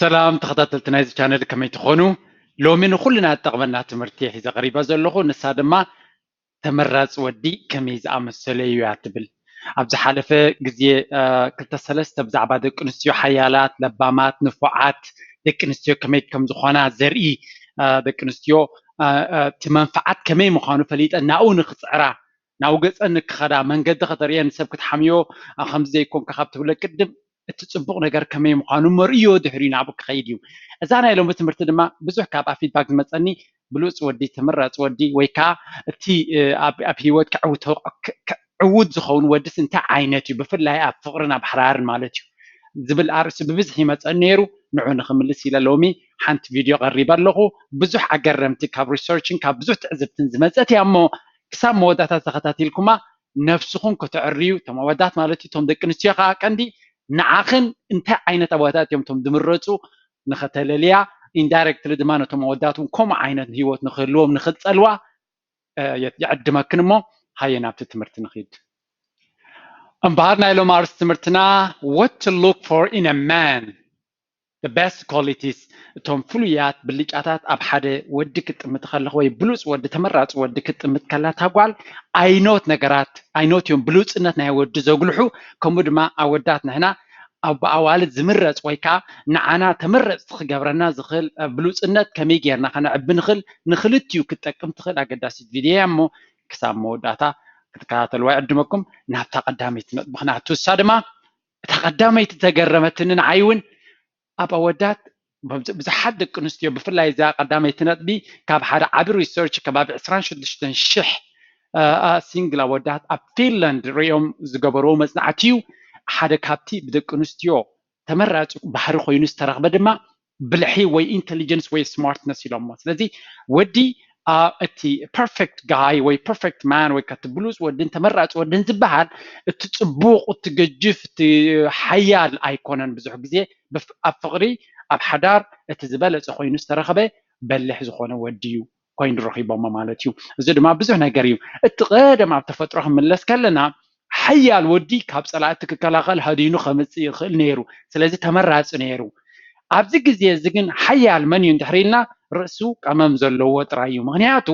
ሰላም ተኸታተልቲ ናይዚ ቻነል፣ ከመይ ትኾኑ? ሎሚ ንኹልና እትጠቕመና ትምህርቲ ሒዘ ቀሪበ ዘለኹ፣ ንሳ ድማ ተመራፂ ወዲ ከመይ ዝኣመሰለ እዩ እያ ትብል። ኣብ ዝሓለፈ ግዜ ክልተ ሰለስተ ብዛዕባ ደቂ ኣንስትዮ ሓያላት፣ ለባማት፣ ንፉዓት ደቂ ኣንስትዮ ከመይ ከም ዝኾና ዘርኢ፣ ደቂ ኣንስትዮ እቲ መንፍዓት ከመይ ምዃኑ ፈሊጠን ናብኡ ንክፅዕራ፣ ናብኡ ገፀን ንክኸዳ፣ መንገዲ ከተርእየን፣ ሰብ ክትሓምዮ ከምዚ ዘይኮንካ ካብ ትብለ ቅድም እቲ ፅቡቕ ነገር ከመይ ምዃኑ መርእዮ ድሕሪኡ ናብኡ ክኸይድ እዩ። እዛ ናይ ሎሚ ትምህርቲ ድማ ብዙሕ ካብኣ ፊድባክ ዝመፀኒ ብሉፅ ወዲ፣ ተመራፂ ወዲ ወይ ከዓ እቲ ኣብ ህይወት ክዕውቶ ዕዉት ዝኸውን ወድስ እንታይ ዓይነት እዩ፣ ብፍላይ ኣብ ፍቕርን ኣብ ሓዳርን ማለት እዩ ዝብል ኣርእስቲ ብብዝሒ ይመፀኒ ነይሩ። ንዑ ንክምልስ ኢለ ሎሚ ሓንቲ ቪድዮ ቀሪበ ኣለኹ። ብዙሕ ኣገረምቲ ካብ ሪሰርችን ካብ ብዙሕ ትዕዝብትን ዝመፀት እያ እሞ ክሳብ መወዳእታ ተኸታቲልኩማ ነብስኹም ከተዕርዩ፣ እቶም ኣወዳት ማለት እዩ፣ እቶም ደቂ ኣንስትዮ ከዓ ቀንዲ ንዓኽን እንታይ ዓይነት ኣወዳት እዮም እቶም ዝምረፁ ንኸተለልያ፣ ኢንዳይሬክትሊ ድማ ነቶም ኣወዳት እውን ከምኡ ዓይነት ህይወት ንክህልዎም ንክፀልዋ ይዕድመክን እሞ ሃየ ናብቲ ትምህርቲ ንኺድ። እምበኣር ናይ ሎሚ ኣርእስቲ ትምህርትና what to look for in a man, the best qualities፣ እቶም ፍሉያት ብልጫታት ኣብ ሓደ ወዲ ክትጥምት ከለኹ ወይ ብሉፅ ወዲ፣ ተመራፂ ወዲ ክትጥምት ከላ እታ ጓል ኣይኖት ነገራት፣ ኣይኖት እዮም ብሉፅነት ናይ ወዲ ዘጉልሑ። ከምኡ ድማ ኣወዳት ንሕና ኣብ ኣዋልድ ዝምረፅ ወይ ከዓ ንዓና ተመረፅቲ ክገብረና ዝኽእል ብሉፅነት ከመይ ጌርና ከነዕቢ ንኽእል፣ ንክልቲኡ ክትጠቅም ትኽእል ኣገዳሲት ቪድዮ እያ እሞ ክሳብ መወዳእታ ክትከታተልዋ ይዕድመኩም። ናብታ ቀዳመይቲ ነጥቢ ክንኣቱ፣ እሳ ድማ እታ ቀዳመይቲ ዘገረመትኒ ንዓይ እውን ኣብ ኣወዳት ብዙሓት ደቂ ኣንስትዮ ብፍላይ እዛ ቀዳመይቲ ነጥቢ ካብ ሓደ ዓቢ ሪሰርች ከባቢ ዕስራን ሽዱሽተን ሽሕ ሲንግል ኣወዳት ኣብ ፊንላንድ ሪኦም ዝገበርዎ መጽናዕቲ እዩ። ሓደ ካብቲ ብደቂ ኣንስትዮ ተመራፂ ባህሪ ኮይኑ ዝተረኽበ ድማ ብልሒ ወይ ኢንቴሊጀንስ ወይ ስማርትነስ ኢሎሞ። ስለዚ ወዲ እቲ ፐርፌክት ጋይ ወይ ፐርፌክት ማን ወይ ከቲ ብሉፅ ወድን ተመራፂ ወድን ዝበሃል እቲ ፅቡቕ፣ እቲ ገጅፍ፣ እቲ ሓያል ኣይኮነን። ብዙሕ ግዜ ኣብ ፍቕሪ ኣብ ሓዳር እቲ ዝበለፀ ኮይኑ ዝተረኸበ በሊሕ ዝኾነ ወዲ እዩ ኮይኑ ረኺቦሞ ማለት እዩ። እዚ ድማ ብዙሕ ነገር እዩ። እቲ ቀደም ኣብ ተፈጥሮ ክምለስ ከለና ሓያል ወዲ ካብ ፀላእቲ ክከላኸል ሃዲኑ ከምፅእ ይኽእል ነይሩ። ስለዚ ተመራፂ ነይሩ። ኣብዚ ግዜ እዚ ግን ሓያል መን እዩ እንድሕር ኢልና ርእሱ ቀመም ዘለዎ ጥራይ እዩ። ምክንያቱ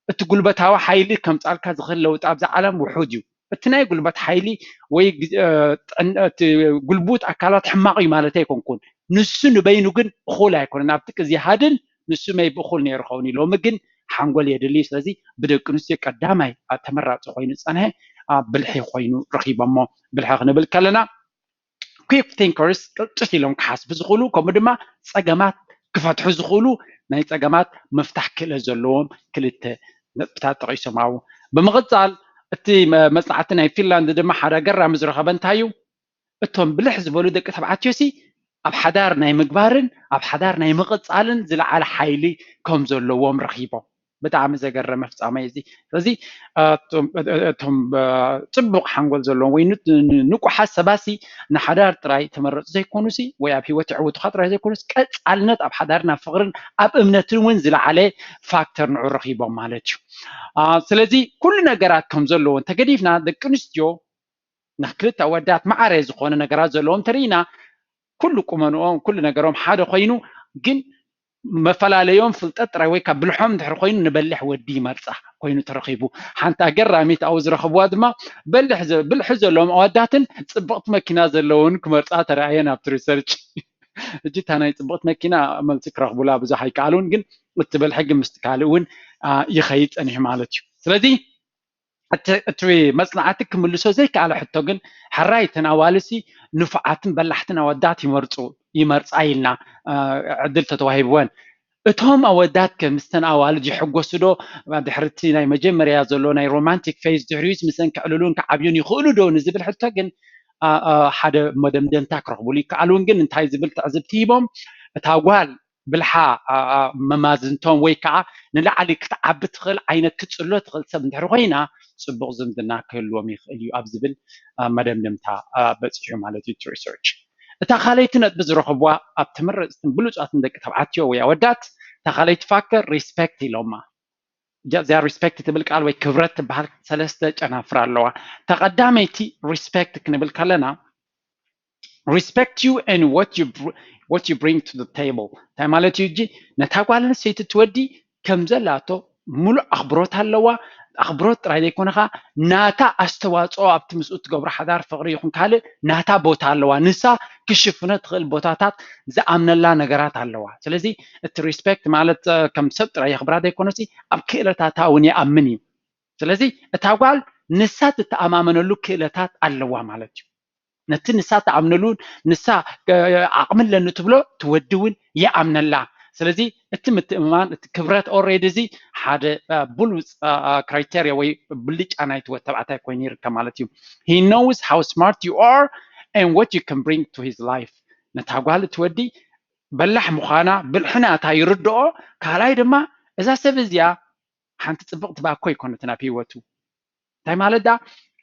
እቲ ጉልበታዊ ሓይሊ ከምፃልካ ዝኽእል ለውጢ ኣብዚ ዓለም ውሑድ እዩ። እቲ ናይ ጉልበት ሓይሊ ወይ ጉልቡት ኣካላት ሕማቕ እዩ ማለት ኣይኮንኩን። ንሱ ንበይኑ ግን እኹል ኣይኮነን። ኣብቲ ግዜ ሃድን ንሱ መይ ብእኹል ነይሩ ኸውን እዩ። ሎሚ ግን ሓንጎል የድሊ። ስለዚ ብደቂ ኣንስትዮ ቀዳማይ ተመራፂ ኮይኑ ዝፀንሐ ብልሒ ኮይኑ ረኺቦሞ። ብልሒ ክንብል ከለና ኩክ ቲንከርስ፣ ቅልጥፍ ኢሎም ክሓስቡ ዝኽእሉ፣ ከምኡ ድማ ፀገማት ክፈትሑ ዝኽእሉ ናይ ፀገማት ምፍታሕ ክእለት ዘለዎም ክልተ ነጥብታት ጠቒሶም ኣው። ብምቕፃል እቲ መፅናዕቲ ናይ ፊንላንድ ድማ ሓደ ኣገራሚ ዝረኸበ እንታይ እዩ? እቶም ብልሕ ዝበሉ ደቂ ተባዕትዮ ሲ ኣብ ሓዳር ናይ ምግባርን ኣብ ሓዳር ናይ ምቕፃልን ዝለዓለ ሓይሊ ከም ዘለዎም ረኺቦም። ብጣዕሚ ዘገረመ ፍፃመ እዩ እዚ። ስለዚ እቶም ፅቡቕ ሓንጎል ዘለዎም ወይ ንቁሓት ሰባት ሲ ንሓዳር ጥራይ ተመረፁ ዘይኮኑ ሲ ወይ ኣብ ህይወት የዕውቱኻ ጥራይ ዘይኮኑስ ቀፃልነት ኣብ ሓዳርን ኣብ ፍቕርን ኣብ እምነትን እውን ዝለዓለ ፋክተር ንዑ ረኺቦም ማለት እዩ። ስለዚ ኩሉ ነገራት ከም ዘለዎ እንተገዲፍና ደቂ ኣንስትዮ ንክልተ ኣወዳት ማዕረ ዝኾነ ነገራት ዘለዎም እንተርኢና ኩሉ ቁመንኦም ኩሉ ነገሮም ሓደ ኮይኑ ግን መፈላለዮም ፍልጠት ጥራይ ወይ ካብ ብልሖም እንድሕር ኮይኑ ንበሊሕ ወዲ ይመርፃ ኮይኑ ተረኺቡ። ሓንቲ ኣገራሚት ኣብኡ ዝረኸብዋ ድማ በልሕ ብልሒ ዘለዎም ኣወዳትን ፅብቕቲ መኪና ዘለውን ክመርፃ ተረኣየን ኣብቲ ሪሰርች። እጂ እታ ናይ ፅብቕቲ መኪና መልሲ ክረኽቡላ ብዙሕ ኣይከኣሉን፣ ግን እቲ በልሒ ግን ምስቲ ካልእ እውን ይኸይድ ፀኒሑ ማለት እዩ። ስለዚ እቲ መፅናዕቲ ክምልሶ ዘይከኣለ ሕቶ ግን ሕራይ እተን ኣዋልሲ ንፉዓትን በላሕትን ኣወዳት ይመርፁ ይመርፃ ኢልና ዕድል ተተዋሂብወን እቶም ኣወዳት ከ ምስተን ኣዋልድ ይሕጎሱ ዶ? ድሕርቲ ናይ መጀመርያ ዘሎ ናይ ሮማንቲክ ፌዝ ድሕሪዩስ ምሰን ክዕልሉን ክዓብዩን ይኽእሉ ዶ ንዝብል ሕቶ ግን ሓደ መደምደምታ ክረኽቡሉ ይከኣሉን። ግን እንታይ ዝብል ትዕዝብቲ ሂቦም እታ ጓል ብልሓ መማዝንቶም ወይ ከዓ ንላዕሊ ክትዓቢ ትኽእል ዓይነት ክትፅሎ ትኽእል ሰብ እንድሕር ኮይና ፅቡቕ ዝምድና ክህልዎም ይኽእል እዩ ኣብ ዝብል መደምደምታ በፂሑ ማለት እዩ እቲ ሪሰርች። እታ ካልኣይቲ ነጥቢ ዝረኸብዋ ኣብ ተመረፅትን ብሉፃትን ደቂ ተባዕትዮ ወይ ኣወዳት እታ ካልኣይቲ ፋክተር ሪስፔክት ኢሎማ። እዚኣ ሪስፔክት ትብል ቃል ወይ ክብረት ትበሃል ሰለስተ ጨናፍር ኣለዋ። እታ ቀዳመይቲ ሪስፔክት ክንብል ከለና respect you and what you br- what you bring to the table እንታይ ማለት እዩ? እጂ ነታ ጓል ኣንስተይቲ ትወዲ ከም ዘላቶ ሙሉእ ኣኽብሮት ኣለዋ። ኣኽብሮት ጥራይ ዘይኮነኻ ናታ ኣስተዋፅኦ ኣብቲ ምስኡ ትገብሮ ሓዳር ፍቕሪ ይኹን ካልእ ናታ ቦታ ኣለዋ። ንሳ ክሽፍኖ ትኽእል ቦታታት ዝኣምነላ ነገራት ኣለዋ። ስለዚ እቲ ሪስፔክት ማለት ከም ሰብ ጥራይ የኽብራ ዘይኮነሲ ኣብ ክእለታታ እውን ይኣምን እዩ። ስለዚ እታ ጓል ንሳ ትተኣማመነሉ ክእለታት ኣለዋ ማለት እዩ። ነቲ ንሳ ትኣምነሉን ንሳ ዓቕሚ ኣለኒ ትብሎ ትወዲ እውን ይኣምነላ። ስለዚ እቲ ምትእምማን እቲ ክብረት ኦሬዲ እዚ ሓደ ብሉፅ ክራይቴሪያ ወይ ብልጫ ናይቲ ወዲ ተባዕታይ ኮይኑ ይርከብ ማለት እዩ። He knows how smart you are and what you can bring to his life። ነታ ጓል እቲ ወዲ በላሕ ምዃና ብልሒ ናታ ይርድኦ። ካልኣይ ድማ እዛ ሰብ እዚኣ ሓንቲ ፅብቕቲ ባኮ ኣይኮነትን ኣብ ህይወቱ። እንታይ ማለት ዳ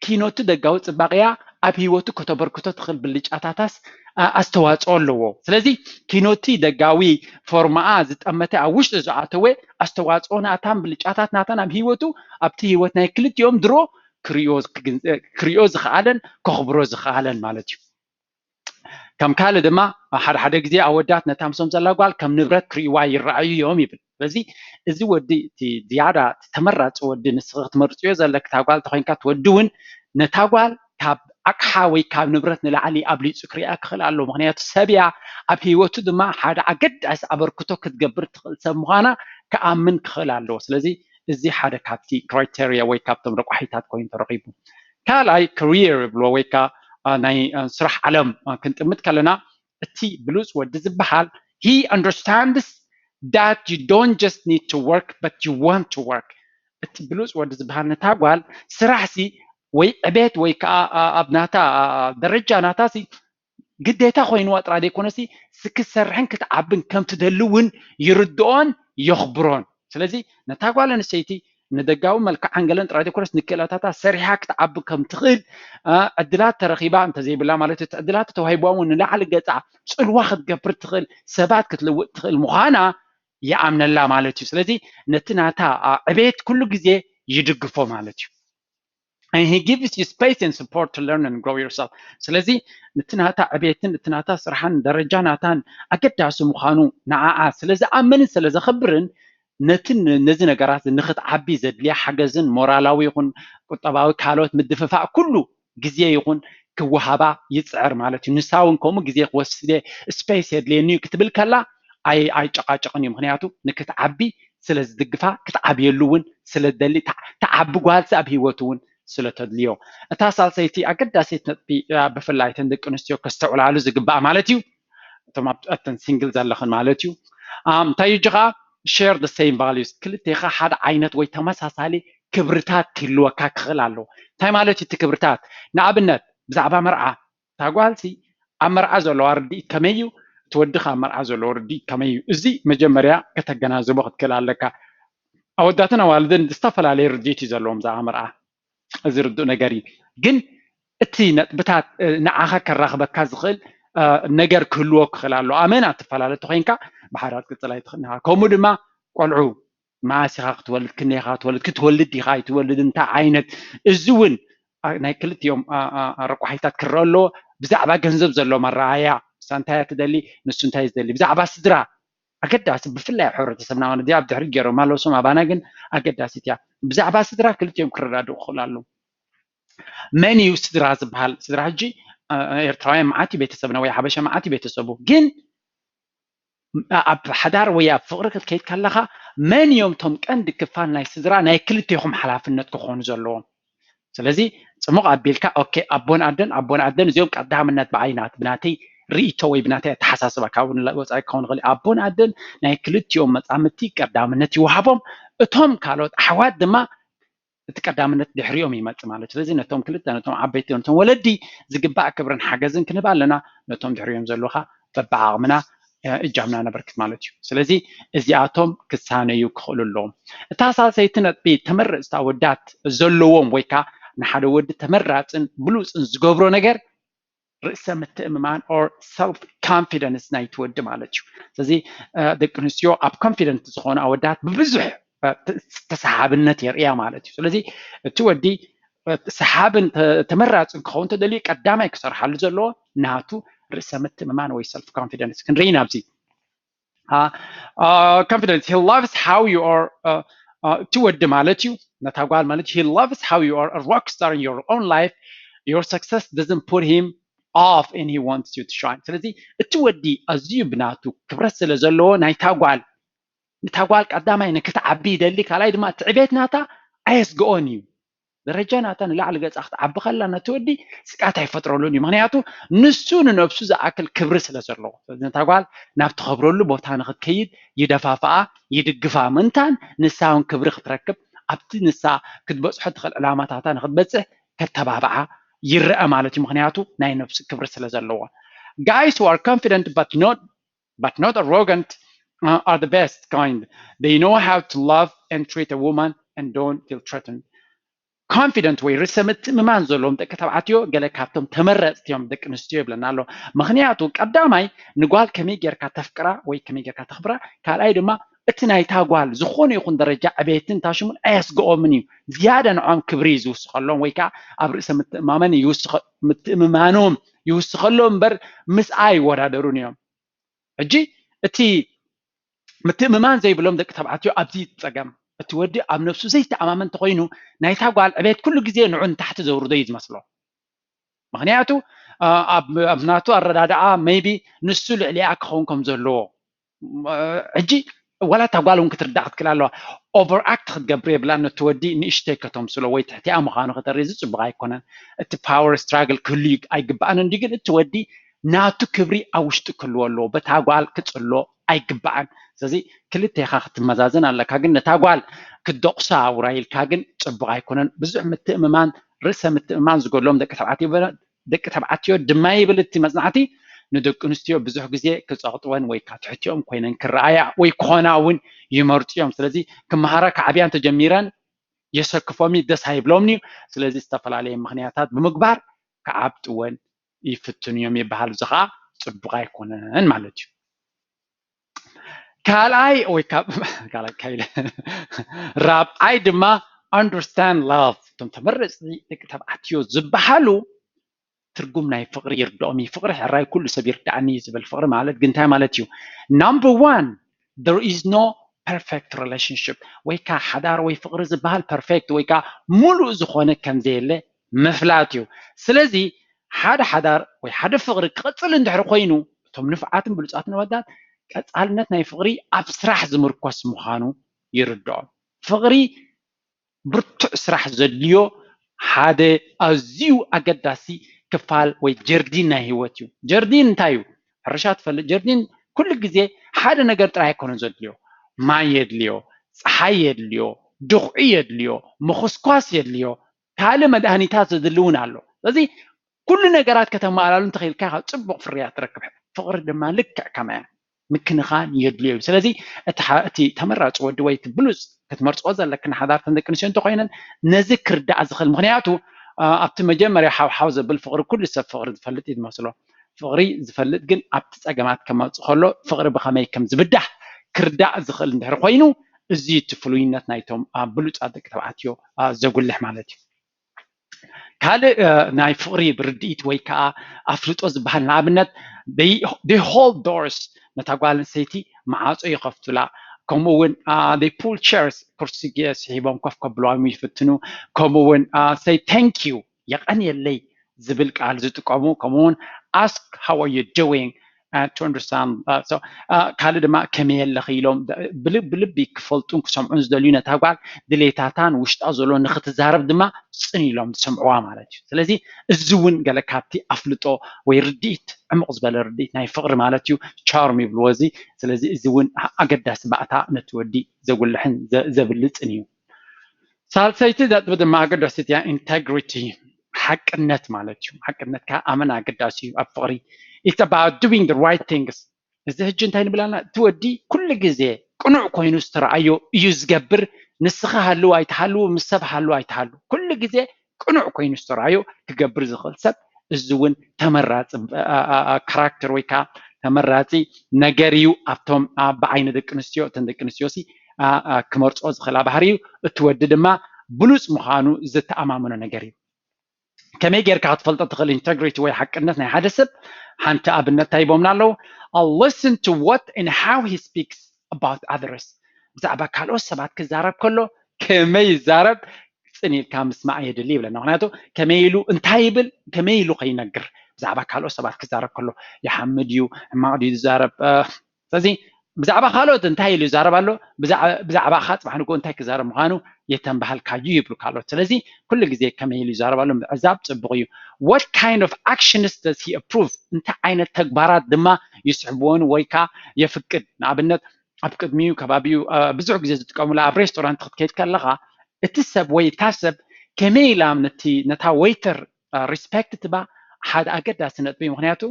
ኪኖቲ ደጋዊ ፅባቕያ ኣብ ህይወቱ ከተበርክቶ ትኽእል ብልጫታታስ ኣስተዋፅኦ ኣለዎ። ስለዚ ኪኖቲ ደጋዊ ፎርማኣ ዝጠመተ ኣብ ውሽጢ ዝኣተወ ኣስተዋፅኦ ናታን ብልጫታት ናታን ኣብ ህይወቱ ኣብቲ ህይወት ናይ ክልቲኦም ድሮ ክሪኦ ዝኽኣለን ከኽብሮ ዝኽኣለን ማለት እዩ። ከም ካልእ ድማ ሓደ ሓደ ግዜ ኣወዳት ነታ ምሶም ዘላ ጓል ከም ንብረት ክርእይዋ ይረኣዩ እዮም ይብል። ስለዚ እዚ ወዲ እቲ ዝያዳ እቲ ተመራፂ ወዲ ንስኺ ክትመርፅዮ ዘለኪ እታ ጓል ተኮይንካ እቲ ወዲ እውን ነታ ጓል ካብ ኣቅሓ ወይ ካብ ንብረት ንላዕሊ ኣብሊፁ ክሪኣ ክኽእል ኣለዎ። ምክንያቱ ሰብ እያ፣ ኣብ ህይወቱ ድማ ሓደ ኣገዳሲ ኣበርክቶ ክትገብር ትኽእል ሰብ ምዃና ክኣምን ክኽእል ኣለዎ። ስለዚ እዚ ሓደ ካብቲ ክራይቴሪያ ወይ ካብቶም ረቋሒታት ኮይኑ ተረኺቡ። ካልኣይ ክሪየር ይብልዎ ወይ ከዓ ናይ ስራሕ ዓለም ክንጥምት ከለና እቲ ብሉፅ ወዲ ዝበሃል he understands that you don't just need to work but you want to work። እቲ ብሉፅ ወዲ ዝበሃል ነታ ጓል ስራሕ ሲ ወይ ዕቤት ወይ ከዓ ኣብ ናታ ደረጃ ናታ ሲ ግዴታ ኮይንዋ ጥራይ ዘይኮነሲ ክትሰርሕን ክትዓብን ከም ትደሊ እውን ይርድኦን የኽብሮን። ስለዚ ነታ ጓል ኣንስተይቲ ንደጋዊ መልክዓን ገለን ጥራይ ዘይኮነስ ንክእለታታ ሰሪሓ ክትዓቢ ከም ትኽእል ዕድላት ተረኺባ እንተዘይብላ ማለት እቲ ዕድላት ተዋሂብዋ እውን ንላዕሊ ገፃ ፅልዋ ክትገብር ትኽእል ሰባት ክትልውጥ ትኽእል ምዃና ይኣምነላ ማለት እዩ። ስለዚ ነቲ ናታ ዕቤት ኩሉ ግዜ ይድግፎ ማለት እዩ። And he gives you space and support to learn and grow yourself። ስለዚ ነቲ ናታ ዕቤትን እቲ ናታ ስራሕን ደረጃ ናታን ኣገዳሲ ምዃኑ ንዓኣ ስለ ዝኣምንን ስለ ዘኽብርን ነቲ ነዚ ነገራት ንክትዓቢ ዘድልያ ሓገዝን ሞራላዊ ይኹን ቁጠባዊ ካልኦት ምድፍፋእ ኩሉ ግዜ ይኹን ክወሃባ ይፅዕር ማለት እዩ። ንሳ እውን ከምኡ ግዜ ክወስደ ስፔስ የድልየኒ እዩ ክትብል ከላ ኣይጨቃጨቅን እዩ። ምክንያቱ ንክትዓቢ ስለ ዝድግፋ ክትዓብየሉ እውን ስለ ትደሊ ትዓቢ ጓልሲ ኣብ ህይወቱ እውን ስለ ተድልዮ። እታ ሳልሰይቲ ኣገዳሲት ነጥቢ ብፍላይ እተን ደቂ ኣንስትዮ ከስተውዕላሉ ዝግባእ ማለት እዩ። እቶም ኣብተን ሲንግል ዘለኽን ማለት እዩ። እንታይ እዩ ከዓ share the same values ክልቴኻ ሓደ ዓይነት ወይ ተመሳሳሊ ክብርታት ክህልወካ ክኽእል ኣለዎ። እንታይ ማለት እዩ እቲ ክብርታት? ንኣብነት ብዛዕባ መርዓ እታ ጓልሲ ኣብ መርዓ ዘለዋ ርድኢት ከመይ እዩ? እቲ ወዲ ከ ኣብ መርዓ ዘለዎ ርድኢት ከመይ እዩ? እዚ መጀመርያ ከተገናዝቦ ክትክእል ኣለካ። ኣወዳትን ኣዋልድን ዝተፈላለየ ርድኢት እዩ ዘለዎም ብዛዕባ መርዓ። እዚ ርዱእ ነገር እዩ። ግን እቲ ነጥብታት ንዓኻ ከራኽበካ ዝኽእል ነገር ክህልዎ ክኽእል ኣሎ። ኣመና ትፈላለ ተኮይንካ ብሓዳር ክትቅፅል ኣይትኽእል ኢኻ። ከምኡ ድማ ቆልዑ መዓስ ኢኻ ክትወልድ፣ ክንደይ ኢኻ ክትወልድ፣ ክትወልድ ዲኻ ኣይትወልድ፣ እንታይ ዓይነት፣ እዚ እውን ናይ ክልቲኦም ረቋሒታት ክረአ ኣለዎ። ብዛዕባ ገንዘብ ዘሎ መረኣያ፣ ንሳ እንታይ እያ ትደሊ፣ ንሱ እንታይ እዩ ዝደሊ፣ ብዛዕባ ስድራ ኣገዳሲ፣ ብፍላይ ኣብ ሕብረተሰብና ማለት ኣብ ድሕሪ ገይሮም ኣለዉ፣ ስም ኣባና ግን ኣገዳሲት እያ። ብዛዕባ ስድራ ክልቲኦም ክረዳድኡ ክኽእሉ ኣለዉ። መን እዩ ስድራ ዝበሃል? ስድራ ሕጂ ኤርትራውያን መዓት እዩ ቤተሰብና ወይ ሓበሻ መዓት እዩ ቤተሰቡ፣ ግን ኣብ ሓዳር ወይ ኣብ ፍቕሪ ክትከይድ ከለኻ መን እዮም እቶም ቀንዲ ክፋል ናይ ስድራ ናይ ክልቴኹም ሓላፍነት ክኾኑ ዘለዎም? ስለዚ ፅሙቕ ኣቢልካ ኦኬ ኣቦን ኣደን ኣቦን ኣደን እዚኦም ቀዳምነት ብዓይናት ብናተይ ርእይቶ ወይ ብናተይ ኣተሓሳስባ ካብኡ ወፃኢ ክኸውን ይኽእል ኣቦን ኣደን ናይ ክልቲኦም መፃምድቲ ቀዳምነት ይወሃቦም። እቶም ካልኦት ኣሕዋት ድማ እቲ ቀዳምነት ድሕሪኦም ይመፅእ ማለት እዩ። ስለዚ ነቶም ክልተ ነቶም ዓበይቲ ነቶም ወለዲ ዝግባእ ክብርን ሓገዝን ክንህብ ኣለና። ነቶም ድሕሪኦም ዘለዉ ከዓ በብዓቕምና እጃምና ነበርክት ማለት እዩ። ስለዚ እዚኣቶም ክሳነዩ ክኽእሉ ኣለዎም። እታ ሳልሰይቲ ነጥቢ ተመረፅቲ ኣወዳት ዘለዎም ወይ ከዓ ንሓደ ወዲ ተመራፅን ብሉፅን ዝገብሮ ነገር ርእሰ ምትእምማን or self confidence ናይቲ ወዲ ማለት እዩ። ስለዚ ደቂ ኣንስትዮ ኣብ ኮንፊደንት ዝኾኑ ኣወዳት ብብዙሕ ተሰሓብነት የርእያ ማለት እዩ። ስለዚ እቲ ወዲ ሰሓብን ተመራፅን ክኸውን ተደልዩ ቀዳማይ ክሰርሓሉ ዘለዎ ናቱ ርእሰ ምትእምማን ወይ self confidence ክንርኢ ኢና ኣብዚ። Confidence, he loves how you are. እቲ ወዲ ማለት እዩ፣ ነታ ጓል ማለት እዩ። He loves how you are a rock star in your own life. Your success doesn't put him off and he wants you to shine. ስለዚ እቲ ወዲ ኣዝዩ ብናቱ ክብረት ስለ ዘለዎ ናይታ ጓል ነታ ጓል ቀዳማይ ንክትዓቢ ይደሊ፣ ካልኣይ ድማ እቲ ዕቤት ናታ ኣየስግኦን እዩ። ደረጃ ናታ ንላዕሊ ገጻ ክትዓቢ ከላ ነቲ ወዲ ስግኣት ኣይፈጥረሉን እዩ። ምክንያቱ ንሱ ንነብሱ ዝኣክል ክብሪ ስለ ዘለዎ። ስለዚ ነታ ጓል ናብ ትኸብረሉ ቦታ ንክትከይድ ይደፋፍኣ፣ ይድግፋ። ምእንታን ንሳ እውን ክብሪ ክትረክብ ኣብቲ ንሳ ክትበጽሖ ትኽእል ዕላማታታ ንክትበጽሕ ከተባብዓ ይረአ ማለት እዩ። ምክንያቱ ናይ ነብሱ ክብሪ ስለ ዘለዎ። Guys who are confident but not but not arrogant uh, are the best kind. They know how to love and treat a woman and don't feel threatened. Confident ወይ ርእሰ ምትእምማን ዘለዎም ደቂ ተባዕትዮ ገለ ካብቶም ተመረፅቲ እዮም ደቂ ኣንስትዮ ይብለና ኣሎ። ምክንያቱ ቀዳማይ ንጓል ከመይ ጌርካ ተፍቅራ ወይ ከመይ ጌርካ ተኽብራ፣ ካልኣይ ድማ እቲ ናይታ ጓል ዝኾነ ይኹን ደረጃ ዕቤትን ታሽሙን ኣየስግኦምን እዩ። ዝያዳ ንዖም ክብሪ እዩ ዝውስኸሎም ወይ ከዓ ኣብ ርእሰ ምትእማመን ይውስኸ- ምትእምማኖም ይውስኸሎም እምበር ምስኣ ይወዳደሩን እዮም። ሕጂ እቲ ምትእምማን ዘይብሎም ደቂ ተባዕትዮ ኣብዚ ጸገም። እቲ ወዲ ኣብ ነብሱ ዘይተኣማመን እንተኾይኑ ናይታ ጓል ዕቤት ኩሉ ግዜ ንዑ ንታሕቲ ዘውርዶ እዩ ዝመስሎ። ምክንያቱ ኣብ ናቱ ኣረዳድኣ maybe ንሱ ልዕሊኣ ክኸውን ከም ዘለዎ ሕጂ ዋላ እታ ጓል እውን ክትርዳእ ክትክእል ኣለዋ። Overact ክትገብር የብላን። ነቲ ወዲ ንእሽተይ ከተምስሎ ወይ ትሕቲኣ ምዃኑ ከተርኢ እዚ ጽቡቕ ኣይኮነን። እቲ power struggle ክህሉ ኣይግባእን እንዲ ግን እቲ ወዲ ናቱ ክብሪ ኣብ ውሽጢ ክህልዎ ኣለዎ። በታ ጓል ክጽሎ ኣይግባእን። ስለዚ ክልቴኻ ክትመዛዘን ኣለካ። ግን ነታ ጓል ክትደቑሳ ውራይ ኢልካ ግን ጽቡቕ ኣይኮነን። ብዙሕ ምትእምማን ርእሰ ምትእምማን ዝጎድሎም ደቂ ተባዕትዮ ደቂ ተባዕትዮ ድማ ይብል እቲ መጽናዕቲ ንደቂ ኣንስትዮ ብዙሕ ግዜ ክጸቕጥወን ወይ ካብ ትሕቲኦም ኮይነን ክረኣያ ወይ ክኾና እውን ይመርጹ እዮም። ስለዚ ክመሃራ ክዓብያ እንተጀሚረን የሰክፎም እዩ፣ ደስ ኣይብሎምን እዩ። ስለዚ ዝተፈላለየ ምኽንያታት ብምግባር ክዓብጥወን ይፍትኑ እዮም ይበሃል። እዚ ከዓ ጽቡቕ ኣይኮነን ማለት እዩ። ካልኣይ ወይ ካብ ካልኣይ ካይለ ራብዓይ ድማ understand love እቶም ተመረፅቲ ደቂ ተባዕትዮ ዝበሃሉ ትርጉም ናይ ፍቕሪ ይርድኦም እዩ። ፍቕሪ ሕራይ ኩሉ ሰብ ይርዳእኒ እዩ ዝብል ፍቕሪ ማለት ግን እንታይ ማለት እዩ? Number one, there is no perfect relationship ወይ ከዓ ሓዳር ወይ ፍቕሪ ዝበሃል perfect ወይ ከዓ ሙሉእ ዝኾነ ከምዘየለ ምፍላጥ እዩ። ስለዚ ሓደ ሓዳር ወይ ሓደ ፍቕሪ ክቕፅል እንድሕር ኮይኑ እቶም ንፉዓትን ብሉፃትን ኣወዳት ቀፃልነት ናይ ፍቕሪ ኣብ ስራሕ ዝምርኮስ ምዃኑ ይርድኦም። ፍቕሪ ብርቱዕ ስራሕ ዘድልዮ ሓደ ኣዝዩ ኣገዳሲ ክፋል ወይ ጀርዲን ናይ ህይወት እዩ። ጀርዲን እንታይ እዩ? ሕርሻ ትፈልጥ ጀርዲን ኩሉ ግዜ ሓደ ነገር ጥራይ ኣይኮነን ዘድልዮ። ማይ የድልዮ፣ ፀሓይ የድልዮ፣ ድኹዒ የድልዮ፣ ምኹስኳስ የድልዮ፣ ካልእ መድሃኒታት ዘድሊ እውን ኣሎ። ስለዚ ኩሉ ነገራት ከተማላሉ እንተኽኢልካ ካብ ፅቡቕ ፍርያት ትረክብ። ፍቕሪ ድማ ልክዕ ከማያ ምክንኻን የድልዮ እዩ። ስለዚ እቲ ተመራፂ ወዲ ወይ እቲ ብሉፅ ክትመርፅኦ ዘለክን ሓዳር ከም ደቂ ኣንስትዮ እንተኮይነን ነዚ ክርዳእ ዝኽእል ምክንያቱ ኣብቲ መጀመርያ ሓውሓው ዘብል ፍቕሪ ኩሉ ሰብ ፍቕሪ ዝፈልጥ እዩ ዝመስሎ። ፍቕሪ ዝፈልጥ ግን ኣብቲ ፀገማት ከመፅእ ከሎ ፍቕሪ ብኸመይ ከም ዝብዳህ ክርዳእ ዝኽእል እንድሕር ኮይኑ እዚ እቲ ፍሉይነት ናይቶም ብሉፃት ደቂ ተባዕትዮ ዘጉልሕ ማለት እዩ። ካልእ ናይ ፍቕሪ ብርድኢት ወይ ከዓ ኣፍልጦ ዝበሃል ንኣብነት they hold doors ነታ ጓል ኣንስተይቲ መዓፆ ይኸፍቱላ። ከምኡ እውን they pull chairs ኩርሲ ስሒቦም ኮፍ ከብሎም ይፍትኑ። ከምኡ እውን say thank you የቐንየለይ ዝብል ቃል ዝጥቀሙ ከምኡ እውን ask how are you doing to understand ካልእ ድማ ከመይ ኣለኺ ኢሎም ብልቢ ክፈልጡን ክሰምዑን ዝደልዩ ነታ ጓል ድሌታታን ውሽጣ ዘሎ ንክትዛረብ ድማ ፅን ኢሎም ዝሰምዕዋ ማለት እዩ። ስለዚ እዚ እውን ገለ ካብቲ ኣፍልጦ ወይ ርድኢት ዕሙቕ ዝበለ ርድኢት ናይ ፍቕሪ ማለት እዩ። ቻርም ይብልዎ እዚ። ስለዚ እዚ እውን ኣገዳሲ ባእታ ነቲ ወዲ ዘጉልሕን ዘብልፅን እዩ። ሳልሰይቲ ነጥቢ ድማ ኣገዳሲት እያ ኢንቴግሪቲ ሓቅነት ማለት እዩ። ሓቅነት ከዓ ኣመና ኣገዳሲ እዩ ኣብ ፍቕሪ። It's about doing the right things። እዚ ሕጂ እንታይ ንብል ኣለና? እቲ ወዲ ኩሉ ግዜ ቅኑዕ ኮይኑ ዝተረኣዮ እዩ ዝገብር። ንስኻ ሃልው ኣይትሃልው፣ ምስ ሰብ ሃልው ኣይትሃልው፣ ኩሉ ግዜ ቅኑዕ ኮይኑ ዝተረኣዮ ክገብር ዝኽእል ሰብ እዚ እውን ተመራፂ ካራክተር ወይ ከዓ ተመራፂ ነገር እዩ። ኣብቶም ብዓይኒ ደቂ ኣንስትዮ እተን ደቂ ኣንስትዮ ሲ ክመርፅኦ ዝኽእላ ባህሪ እዩ። እቲ ወዲ ድማ ብሉፅ ምዃኑ ዝተኣማመኖ ነገር እዩ። ከመይ ጌርካ ክትፈልጦ ትኽእል? ኢንተግሪቲ ወይ ሓቅነት ናይ ሓደ ሰብ ሓንቲ ኣብነት እንታይ ሂቦምና ኣለዉ? Listen to what and how he speaks about others። ብዛዕባ ካልኦት ሰባት ክዛረብ ከሎ ከመይ ይዛረብ ጽን ኢልካ ምስማዕ የድሊ ይብለና። ምክንያቱ ከመይ ኢሉ እንታይ ይብል፣ ከመይ ኢሉ ከይነግር፣ ብዛዕባ ካልኦት ሰባት ክዛረብ ከሎ ይሓምድ እዩ፣ ሕማቕ ድዩ ዝዛረብ። ስለዚ ብዛዕባ ካልኦት እንታይ ኢሉ ይዛረብ ኣሎ፣ ብዛዕባኻ ጽባሕ ንግሆ እንታይ ክዛረብ ምዃኑ የተንባሃልካዩ ይብሉ ካልኦት። ስለዚ ኩሉ ግዜ ከመይ ኢሉ ይዛረብ ኣሎ ምዕዛብ ጽቡቕ እዩ። What kind of actions does he approve? እንታይ ዓይነት ተግባራት ድማ ይስሕብዎን ወይ ከኣ የፍቅድ? ንኣብነት ኣብ ቅድሚኡ ከባቢኡ ብዙሕ ግዜ ዝጥቀሙላ ኣብ ሬስቶራንት ክትከይድ ከለኻ እቲ ሰብ ወይ እታ ሰብ ከመይ ኢላ ነቲ ነታ ወይተር ሪስፔክት ትባ ሓደ ኣገዳሲ ነጥቢ እዩ። ምክንያቱ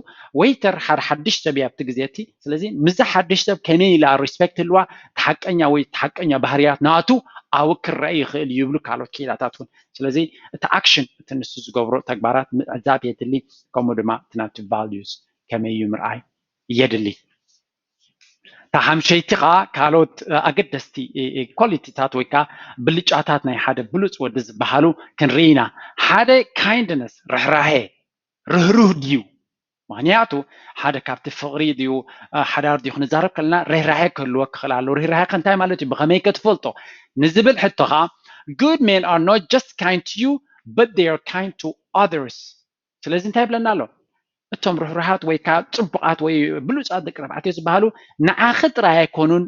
ወይተር ሓደ ሓድሽ ሰብ እያ ኣብቲ ግዜ እቲ። ስለዚ ምዛ ሓድሽ ሰብ ከመይ ኢላ ሪስፔክት ህልዋ፣ ተሓቀኛ ወይ ተሓቀኛ ባህርያት ናቱ ኣብኡ ክረአ ይኽእል እዩ ይብሉ ካልኦት ክኢላታት እውን። ስለዚ እቲ ኣክሽን እቲ ንሱ ዝገብሮ ተግባራት ምዕዛብ የድሊ፣ ከምኡ ድማ እቲ ናቱ ቫልዩስ ከመይ እዩ ምርኣይ የድሊ። እታ ሓምሸይቲ ከዓ ካልኦት ኣገደስቲ ኳሊቲታት ወይ ከዓ ብልጫታት ናይ ሓደ ብሉፅ ወዲ ዝበሃሉ ክንርኢ ኢና። ሓደ ካይንድነስ ርሕራሄ ርህሩህ ድዩ? ምክንያቱ ሓደ ካብቲ ፍቕሪ ድዩ ሓዳር ድዩ ክንዛረብ ከለና ርህራሄ ክህልወ ክኽእል ኣሎ። ርህራሄ ከ እንታይ ማለት እዩ? ብኸመይ ከ ትፈልጦ ንዝብል ሕቶ ከዓ good men are not just kind to you but they are kind to others። ስለዚ እንታይ ይብለና ኣሎ? እቶም ርህሩሃት ወይ ከዓ ፅቡቓት ወይ ብሉፃት ደቂ ተባዕትዮ ዝበሃሉ ንዓኺ ጥራይ ኣይኮኑን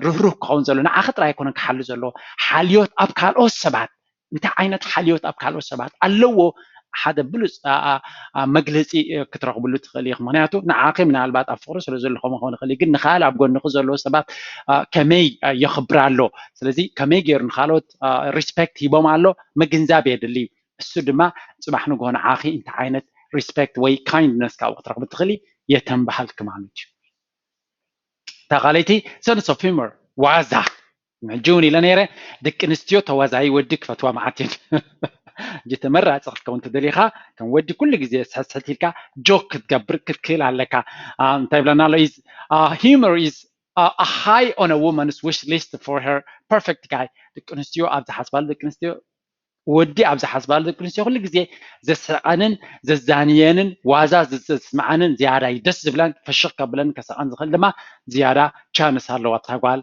ርህሩህ ክኸውን ዘሎ፣ ንዓኺ ጥራይ ኣይኮኑን ክሓሉ ዘለዎ፣ ሓልዮት ኣብ ካልኦት ሰባት። እንታይ ዓይነት ሓልዮት ኣብ ካልኦት ሰባት ኣለዎ? ሓደ ብሉፅ መግለፂ ክትረኽብሉ ትኽእል ኢኹ። ምክንያቱ ንዓኺ ምናልባት ኣብ ፍቕሪ ስለ ዘለኹም ክኸውን ይኽእል እዩ፣ ግን ንኻል ኣብ ጎንኺ ዘለዉ ሰባት ከመይ የኽብር ኣሎ፣ ስለዚ ከመይ ገይሩ ንካልኦት ሪስፔክት ሂቦም ኣሎ ምግንዛብ የድሊ። እሱ ድማ ፅባሕ ንግሆ ንዓኺ እንታይ ዓይነት ሪስፔክት ወይ ካይንድነስ ካብኡ ክትረኽቢ ትኽእሊ የተንባሃልኪ ማለት እዩ። እታ ካልኣይቲ ሰንስ ኦፍ ሂመር ዋዛ። ሕጂ እውን ኢለ ነይረ ደቂ ኣንስትዮ ተዋዛይ ወዲ ክፈትዋ መዓት እየን። ሕጂ ተመራፂ ክትከውን ተደሊኻ ከም ወዲ ኩሉ ግዜ ስሕትስሕት ኢልካ ጆክ ክትገብር ክትክእል ኣለካ። እንታይ ይብለና ኣሎ? Humor is high on a woman's wish list for her perfect guy። ደቂ ኣንስትዮ ኣብ ዝሓስባሉ ደቂ ኣንስትዮ ወዲ ኣብ ዝሓስባሉ ደቂ ኣንስትዮ ኩሉ ግዜ ዘስሕቐንን ዘዛንየንን ዋዛ ዘስምዓንን ዝያዳ እዩ ደስ ዝብለን ፍሽኽ ከብለን ከስሕቐን ዝኽእል ድማ ዝያዳ ቻንስ ኣለዋ እታ ጓል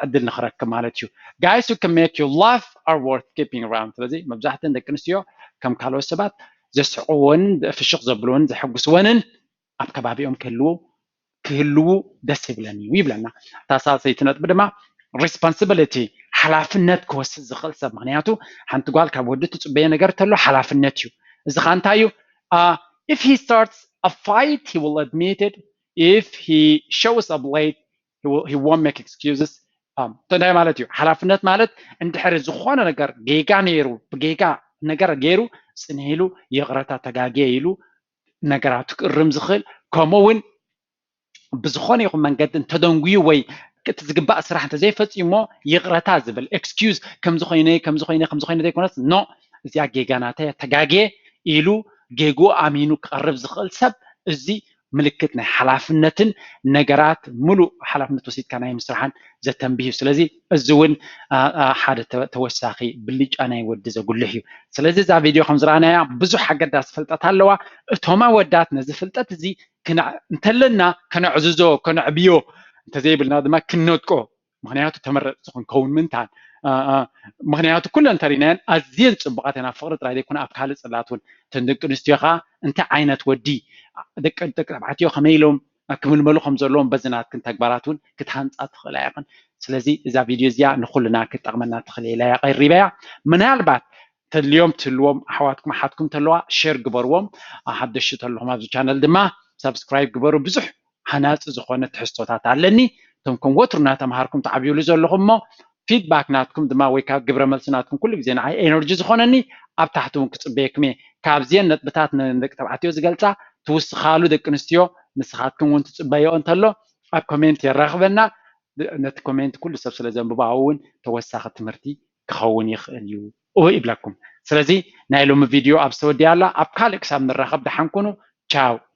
ዕድል ንኽረክብ ማለት እዩ። Guys who can make you laugh are worth keeping around። ስለዚ መብዛሕትእን ደቂ ኣንስትዮ ከም ካልኦት ሰባት ዘስሕቕወንን ፍሽኽ ዘብልወንን ዘሐጉስወንን ኣብ ከባቢኦም ክህልዉ ክህልዉ ደስ ይብለኒ እዩ ይብለና። እታ ሳልሰይቲ ነጥቢ ድማ ሪስፖንሲቢሊቲ ሓላፍነት ክወስድ ዝኽእል ሰብ። ምክንያቱ ሓንቲ ጓል ካብ ወዲ ትፅበዮ ነገር ተሎ ሓላፍነት እዩ። እዚ ከዓ እንታይ እዩ? If he starts a fight he will admit it, if he shows up late he won't make excuses። እንታይ ማለት እዩ? ሓላፍነት ማለት እንድሕሪ ዝኾነ ነገር ጌጋ ነይሩ ብጌጋ ነገር ገይሩ ፅንሂሉ ይቕረታ ተጋግየ ኢሉ ነገራቱ ክእርም ዝኽእል ከምኡ እውን ብዝኾነ ይኹን መንገዲ እንተደንጉዩ ወይ እቲ ዝግባእ ስራሕ እንተዘይፈፂሞ ይቕረታ ዝብል ኤክስኪዩዝ ከምዚ ኮይነ ከምዚ ኮይነ ከምዚ ኮይነ ዘይኮነስ ኖ እዚኣ ጌጋ ናተይ ተጋግየ ኢሉ ጌግኡ ኣሚኑ ክቐርብ ዝኽእል ሰብ እዚ ምልክት ናይ ሓላፍነትን ነገራት ሙሉእ ሓላፍነት ወሲድካ ናይ ምስራሕን ዘተንብህ እዩ። ስለዚ እዚ እውን ሓደ ተወሳኺ ብልጫ ናይ ወዲ ዘጉልሕ እዩ። ስለዚ እዛ ቪድዮ ከም ዝረኣናያ ብዙሕ ኣገዳሲ ፍልጠት ኣለዋ። እቶም ኣወዳት ነዚ ፍልጠት እዚ እንተለና ከነዕዝዞ ከነዕብዮ እንተዘይብልና ድማ ክንነጥቆ ምክንያቱ ተመረፅቲ ክንከውን ምንታን ምክንያቱ ኩለን ተሪናየን ኣዝየን ፅቡቃት እየን ኣብ ፍቅሪ ጥራይ ዘይኮነ ኣብ ካልእ ፅላት እውን እተን ደቂ ኣንስትዮ ከዓ እንታይ ዓይነት ወዲ ደቂ ተባዕትዮ ከመይ ኢሎም ክምልመሉ ከም ዘለዎም በዚ ናትክን ተግባራት እውን ክትሃንፃ ትኽእላ ኢኽን። ስለዚ እዛ ቪድዮ እዚኣ ንኩልና ክጠቕመና ትኽእል ኢላ እያ ቀሪበያ። ምናልባት ተድልዮም ትህልዎም ኣሕዋትኩም ኣሓትኩም ተለዋ ሼር ግበርዎም። ሓደሽቲ ተለኹም ኣብዚ ቻነል ድማ ሳብስክራይብ ግበሩ። ብዙሕ ሃናፂ ዝኾነ ትሕዝቶታት ኣለኒ። እቶም ከም ወትሩ እናተምሃርኩም ትዓብዩሉ ዘለኹም እሞ ፊድባክ ናትኩም ድማ ወይ ካብ ግብረ መልሲ ናትኩም ኩሉ ግዜ ንዓይ ኤነርጂ ዝኾነኒ ኣብ ታሕቲ እውን ክፅበየኩም እየ። ካብዚአን ነጥብታት ንደቂ ተባዕትዮ ዝገልፃ ትውስኻሉ ደቂ ኣንስትዮ ንስኻትኩም እውን ትፅበዮ እንተሎ ኣብ ኮሜንት የራኽበና። ነቲ ኮሜንት ኩሉ ሰብ ስለ ዘንብቦ ኣብኡ እውን ተወሳኺ ትምህርቲ ክኸውን ይኽእል እዩ ይብለኩም። ስለዚ ናይ ሎሚ ቪድዮ ኣብ ዝተወዲኣ ኣላ። ኣብ ካልእ ክሳብ ንራኸብ ደሓን ኩኑ። ቻው።